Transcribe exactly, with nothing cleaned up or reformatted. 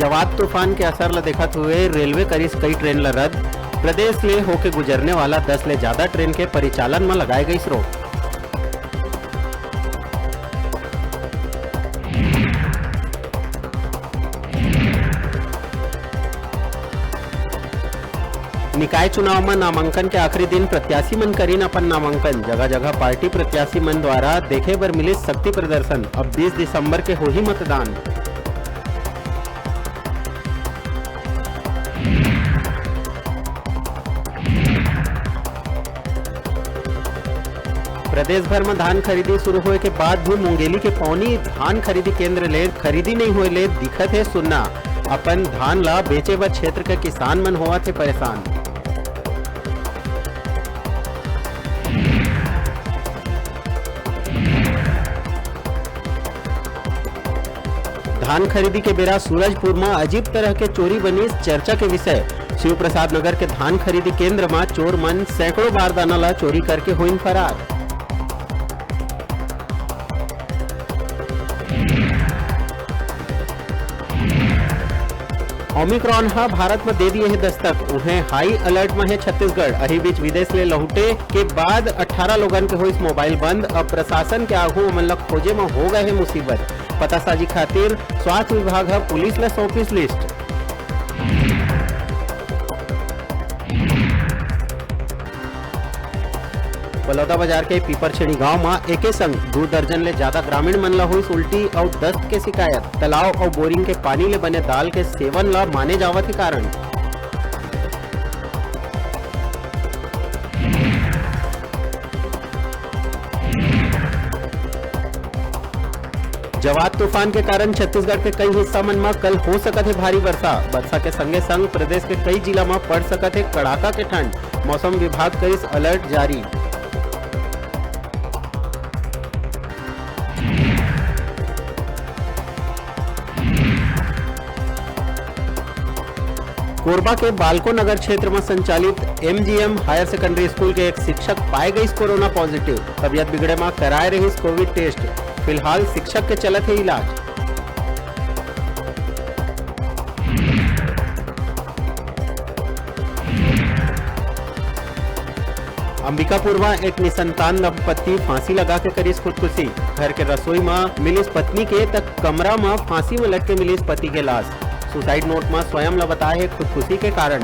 जवाद तूफान के असर ल देखत हुए रेलवे करिस कई ट्रेन ल रद्द। प्रदेश ले होके गुजरने वाला दस ले ज्यादा ट्रेन के परिचालन म लगाए गइस रोक। निकाय चुनाव म नामांकन के आखिरी दिन प्रत्याशी मन करिन अपन नामांकन। जगह-जगह पार्टी प्रत्याशी मन द्वारा देखे बर मिलिस शक्ति प्रदर्शन। अब बीस दिसंबर के होही मतदान। प्रदेश भर म धान खरीदी शुरू होए के बाद भी मुंगेली के पौनी धान खरीदी केंद्र ले खरीदी नइ होए ले दिखत हे सुन्ना। अपन धान ला बेचे बर क्षेत्र के किसान मन होवत हे परेशान। धान खरीदी के बेरा सूरजपुर म अजीब तरह के चोरी बनिस चर्चा के विषय। शिव प्रसाद नगर के धान खरीदी केंद्र म चोर मन सैकड़ों बारदाना ला चोरी करके होइन फरार। ओमिक्रॉन ह भारत म दे दिए हे दस्तक, उहें हाई अलर्ट म हे छत्तीसगढ़। अही बीच विदेश ले लहुटे के बाद अठारह लोगन के होइस मोबाइल बंद। अब प्रशासन के आघू ओमन ल खोजे म हो गए हे मुसीबत। पतासाजी खातिर स्वास्थ्य विभाग ह पुलिस ल सौंपिस लिस्ट। बलौदाबाजार के पीपरछेड़ी गांव म एके संग दू दर्जन ले ज्यादा ग्रामीण मन ल होइस उल्टी अउ दस्त के शिकायत। तालाब अउ बोरिंग के पानी ले बने दाल के सेवन ल माने जावत हे कारण। जवाद तूफान के कारण छत्तीसगढ़ के कई हिस्सा मन म कल हो सकत हे भारी वर्षा। वर्षा के संगे संग प्रदेश के कई जिला म पड़ सकत हे कड़ाका के ठंड। मौसम विभाग करिस अलर्ट जारी। कोरबा के बालको नगर क्षेत्र म संचालित एमजीएम हायर सेकेंडरी स्कूल के एक शिक्षक पाए गइस कोरोना पॉजिटिव। तबियत बिगड़े म कराए रहिस कोविड टेस्ट। फिलहाल शिक्षक के चलत हे इलाज। अंबिकापुर म एक निसंतान दंपत्ति फांसी लगा के करिस खुदकुशी। घर के रसोई म मिलिस पत्नी के, त कमरा म फांसी म लटके मिलिस पति के लाश। सुसाइड नोट म स्वयं ल बताए हे खुदकुशी के कारण।